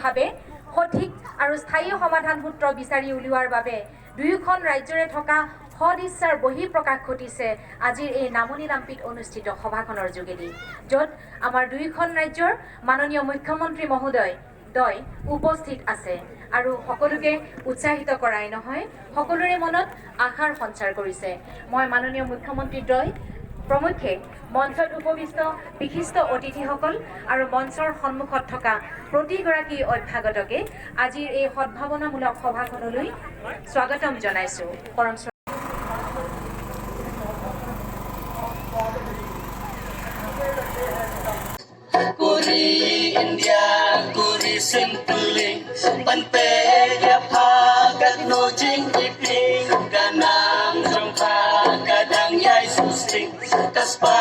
ভাৱে সঠিক আৰু স্থায়ী সমাধান সূত্ৰ বিচাৰি উলিওৱাৰ বাবে দুয়োখন ৰাজ্যৰে থকা সদিচ্ছাৰ বহিঃপ্ৰকাশ ঘটিছে আজিৰ এই নামনি লাম্পিত অনুষ্ঠিত সভাখনৰ যোগেদি, য'ত আমাৰ দুয়োখন ৰাজ্যৰ মাননীয় মুখ্যমন্ত্ৰী মহোদয় দয় উপস্থিত আছে আৰু সকলোকে উৎসাহিত কৰাই নহয়, সকলোৰে মনত আশাৰ সঞ্চাৰ কৰিছে। মই মাননীয় মুখ্যমন্ত্ৰী দ্বয় প্ৰমুখ্যে মঞ্চত উপবিষ্ট বিশিষ্ট অতিথিসকল আৰু মঞ্চৰ সন্মুখত থকা প্ৰতিগৰাকী অভ্যাগতকে আজিৰ এই সদ্ভাৱনামূলক সভাখনলৈ স্বাগতম জনাইছোঁ। পৰম Kuri India kuri simpuling panpe ya phagat no jing iping ganang jong pha kadang yai susing kaspa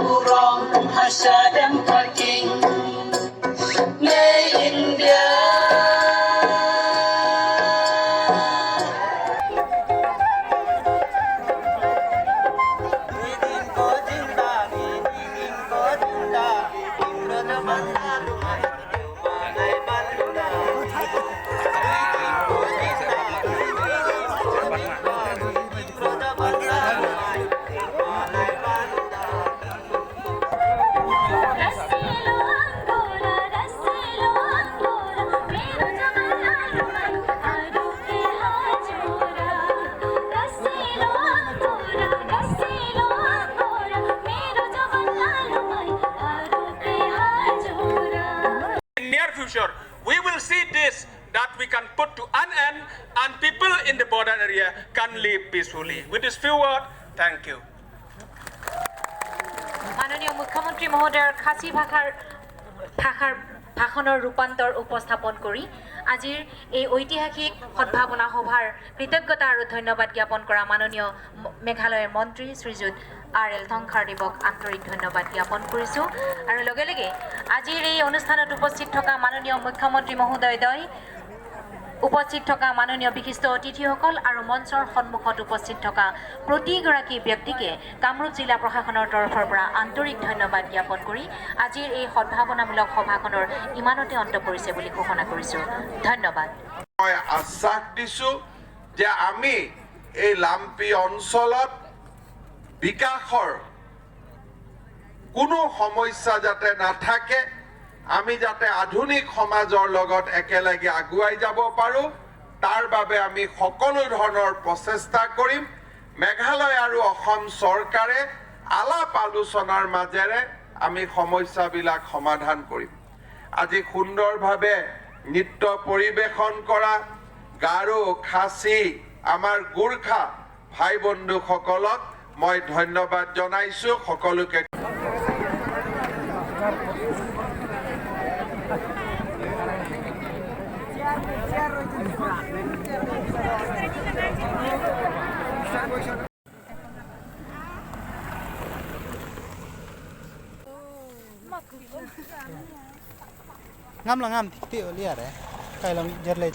burong hasha dem parking ne India. Near future, we will see this that we can put to an end and people in the border area can live peacefully. With this few words, thank you. মাননীয় মুখ্যমন্ত্ৰী মহোদয়ৰ খাচী ভাষাৰ ভাষাৰ ভাষণৰ ৰূপান্তৰ উপস্থাপন কৰি আজিৰ এই ঐতিহাসিক সদ্ভাৱনা সভাৰ কৃতজ্ঞতা আৰু ধন্যবাদ জ্ঞাপন কৰা মাননীয় মেঘালয়ৰ মন্ত্ৰী শ্ৰীযুত আৰ এল টংখাৰদেৱক আন্তৰিক ধন্যবাদ জ্ঞাপন কৰিছোঁ। আৰু লগে লগে আজিৰ এই অনুষ্ঠানত উপস্থিত থকা মাননীয় মুখ্যমন্ত্ৰী মহোদয় দ্বয়, উপস্থিত থকা মাননীয় বিশিষ্ট অতিথিসকল আৰু মঞ্চৰ সন্মুখত উপস্থিত থকা প্ৰতিগৰাকী ব্যক্তিকে কামৰূপ জিলা প্ৰশাসনৰ তৰফৰ পৰা আন্তৰিক ধন্যবাদ জ্ঞাপন কৰি আজিৰ এই সদ্ভাৱনামূলক সভাখনৰ ইমানতে অন্ত পৰিছে বুলি ঘোষণা কৰিছোঁ। ধন্যবাদ। মই আশ্বাস দিছোঁ যে আমি এই লাম্পি অঞ্চলত বিকাশৰ কোনো সমস্যা যাতে নাথাকে, আমি যাতে আধুনিক সমাজৰ লগত একেলগে আগুৱাই যাব পাৰোঁ, তাৰ বাবে আমি সকলো ধৰণৰ প্ৰচেষ্টা কৰিম। মেঘালয় আৰু অসম চৰকাৰে আলাপ আলোচনাৰ মাজেৰে আমি সমস্যাবিলাক সমাধান কৰিম। আজি সুন্দৰভাৱে নৃত্য পৰিৱেশন কৰা গাৰো, খাচী, আমাৰ গোৰ্খা ভাই বন্ধুসকলক মই ধন্যবাদ জনাইছোঁ সকলোকে। Ngam là ngam thì tiểu liệt đấy, cái lòng giật lên.